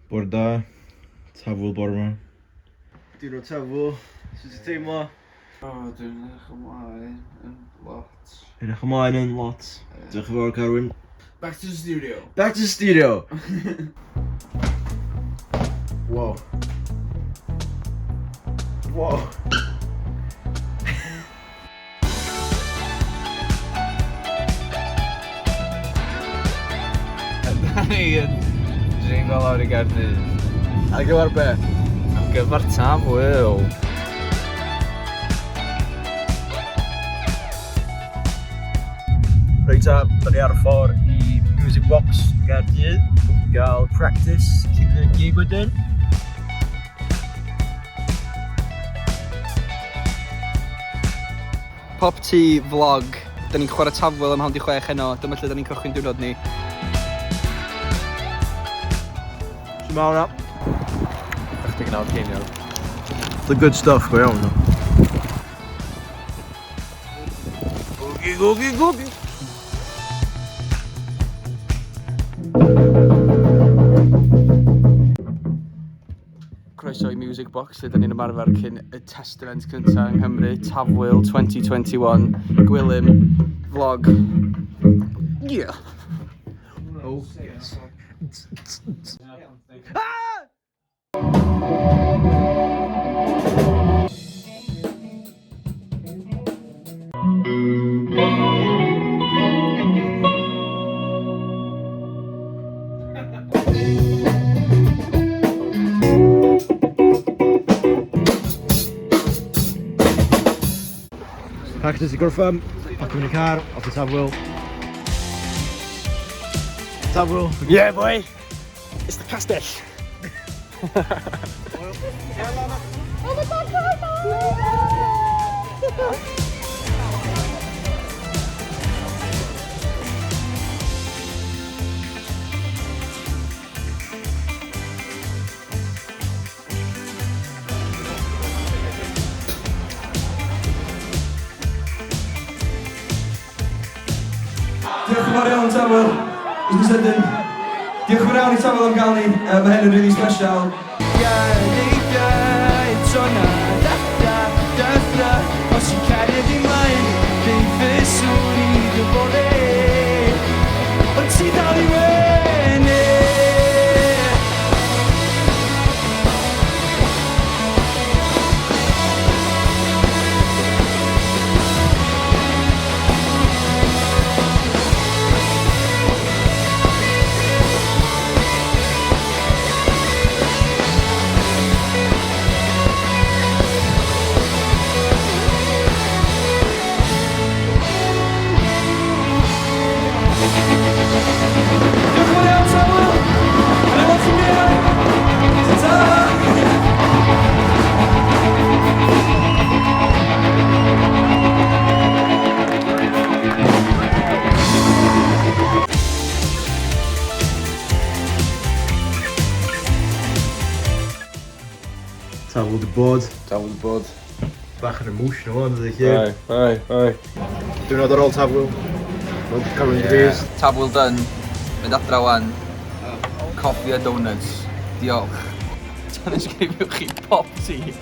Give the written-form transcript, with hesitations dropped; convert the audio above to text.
Bore da, Tafwyl bore 'ma. Diwrnod Tafwyl, sut ti'n teimlo? O, dwi'n edrych ymlaen yn lot. Edrych ymlaen yn lot. Diolch yn fawr, Carwyn. Back to the studio. Back to the studio! Wow. Wow. Da ni yn dringo lawr i Gaerdydd. Ar gyfer be? Ar gyfer Tafwyl. Reit ta, da ni ar y ffordd i Music Box Gaerdydd i gael practice cyn y gig wedyn. Pop Tea vlog. Da ni'n chwarae Tafwyl am 5:30 heno. Dyma lle da ni'n cychwyn diwrnod ni. Shwmae hwnna? 69 ceiniog. The good stuff go iawn. Gogi, gogi, gogi! Croeso i Music Box, lle da ni'n ymarfer cyn y test event cyntaf yng Nghymru, Tafwyl 2021, Gwilym, vlog. Yeah! Oh, yes. Practice i gorffen, pacio fyny car, off i Tafwyl. Tafwyl. Yeah, boy! It's the castell! Oh my god, bye! Diolch yn fawr iawn, Tafwyl. Mr Sydyn. Diolch yn fawr iawn i Tafwyl am gael ni. Mae hyn yn really special. Os ti'n caru fi mlaen, beth fyswn i dy fore. Ond ti dal i wenu. Diolch yn fawr iawn, Tafwyl. Wna i weld chi'n fuan. Ta! Tafwyl di bod. Tafwyl di bod. Bach yn emotional ond ydy chi. Ai, ai, ai. Diwrnod ar ôl Tafwyl. Fel Carwyn yeah. Tafwyl done. Mynd adra wan. Coffi a donuts. Diolch. Tanysgrifiwch chi Pop Tea.